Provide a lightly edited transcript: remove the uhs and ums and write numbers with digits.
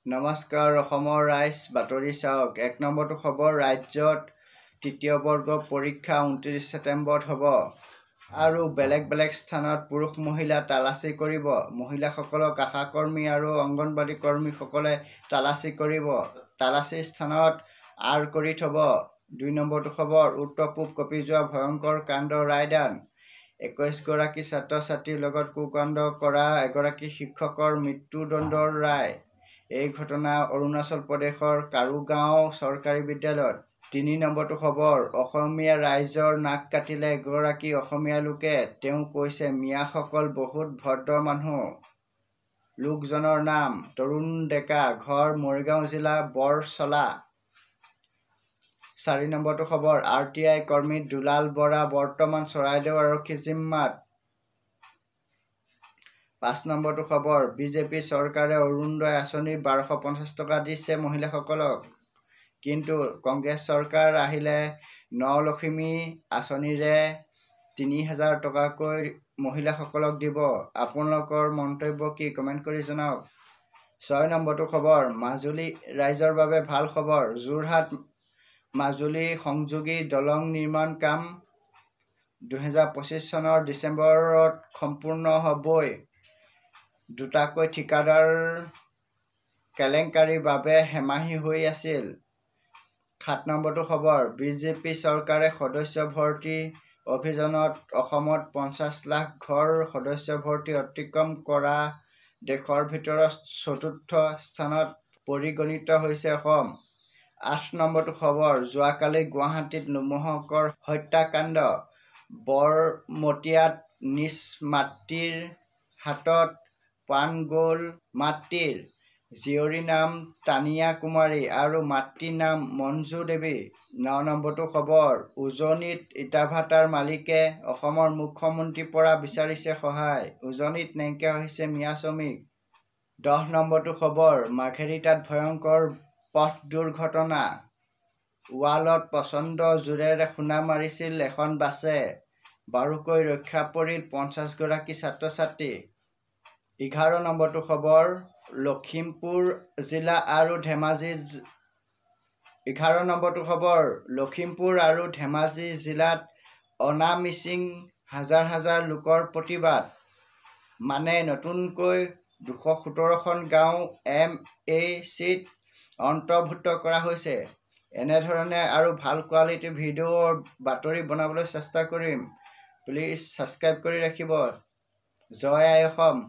নমস্কাৰ অসমৰ ৰাইজ, বাতৰি চাওক। এক নম্বৰটো খবৰ, ৰাজ্যত তৃতীয় বৰ্গ পৰীক্ষা 29 ছেপ্টেম্বৰত হ'ব আৰু বেলেগ বেলেগ স্থানত পুৰুষ মহিলা তালাচী কৰিব। মহিলাসকলক আশাকৰ্মী আৰু অংগনবাড়ী কৰ্মীসকলে তালাচী কৰিব। তালাচী স্থানত আঁৰ কৰি থ'ব। দুই নম্বৰটো খবৰ, উত্তৰ পূব কঁপি যোৱা ভয়ংকৰ কাণ্ড ৰায়দান। 21গৰাকী ছাত্ৰ ছাত্ৰীৰ লগত কুকাণ্ড কৰা এগৰাকী শিক্ষকৰ মৃত্যুদণ্ডৰ ৰায়। এই ঘটনা অৰুণাচল প্ৰদেশৰ কাৰুগাঁও চৰকাৰী বিদ্যালয়ত। তিনি নম্বৰটো খবৰ, অসমীয়া ৰাইজৰ নাক কাটিলে এগৰাকী অসমীয়া লোকে। তেওঁ কৈছে মিঞাসকল বহুত ভদ্ৰ মানুহ। লোকজনৰ নাম তৰুণ ডেকা, ঘৰ মৰিগাঁও জিলা বৰচলা। চাৰি নম্বৰটো খবৰ, আৰ টি I কৰ্মী দুলাল বৰা বৰ্তমান চৰাইদেউ আৰক্ষী জিম্মাত। পাঁচ নম্বৰটো খবৰ, বিজেপি চৰকাৰে অৰুণোদয় আঁচনি 1250 টকা দিছে মহিলাসকলক। কিন্তু কংগ্ৰেছ চৰকাৰ আহিলে ন লখিমী আঁচনিৰে 3000 টকাকৈ মহিলাসকলক দিব। আপোনালোকৰ মন্তব্য কি কমেণ্ট কৰি জনাওক। ছয় নম্বৰটো খবৰ, মাজুলী ৰাইজৰ বাবে ভাল খবৰ। যোৰহাট মাজুলী সংযোগী দলং নিৰ্মাণ কাম 2025 চনৰ ডিচেম্বৰত সম্পূৰ্ণ হ'বই। দুটাকৈ ঠিকাদাৰ কেলেংকাৰীৰ বাবে হেমাহি হৈ আছিল। সাত নম্বৰটো খবৰ, বিজেপি চৰকাৰে সদস্য ভৰ্তি অভিযানত অসমত 50 লাখ ঘৰ সদস্য ভৰ্তি অতিক্ৰম কৰা দেশৰ ভিতৰত চতুৰ্থ স্থানত পৰিগণিত হৈছে অসম। আঠ নম্বৰটো খবৰ, যোৱাকালি গুৱাহাটীত লোমহৰ্ষক হত্যাকাণ্ড। বৰমতিয়াত নিজ মাতৃৰ হাতত প্ৰাণ গ'ল মাতৃৰ। জীয়ৰীৰ নাম তানিয়া কুমাৰী আৰু মাতৃৰ নাম মঞ্জু দেৱী। ন নম্বৰটো খবৰ, উজনিত ইটাভাটাৰ মালিকে অসমৰ মুখ্যমন্ত্ৰীৰ পৰা বিচাৰিছে সহায়। উজনিত নাইকিয়া হৈছে মিয়া শ্ৰমিক। 10 নম্বৰটো খবৰ, মাৰ্ঘেৰিটাত ভয়ংকৰ পথ দুৰ্ঘটনা। ৱালত প্ৰচণ্ড জোৰেৰে খুন্দা মাৰিছিল এখন বাছে। বাৰুকৈ ৰক্ষা পৰিল 50গৰাকী ছাত্ৰ ছাত্ৰী। 11 নম্বৰটো খবৰ, লখিমপুৰ জিলা আৰু ধেমাজি 11 নম্বৰটো খবৰ, লখিমপুৰ আৰু ধেমাজি জিলাত অনা মিচিং হাজাৰ হাজাৰ লোকৰ প্ৰতিবাদ। মানে নতুনকৈ 217খন গাঁও এম এ চিত অন্তৰ্ভুক্ত কৰা হৈছে। এনেধৰণে আৰু ভাল কোৱালিটিৰ ভিডিঅ'ৰ বাতৰি বনাবলৈ চেষ্টা কৰিম। প্লিজ ছাবস্ক্ৰাইব কৰি ৰাখিব। জয় আই অসম।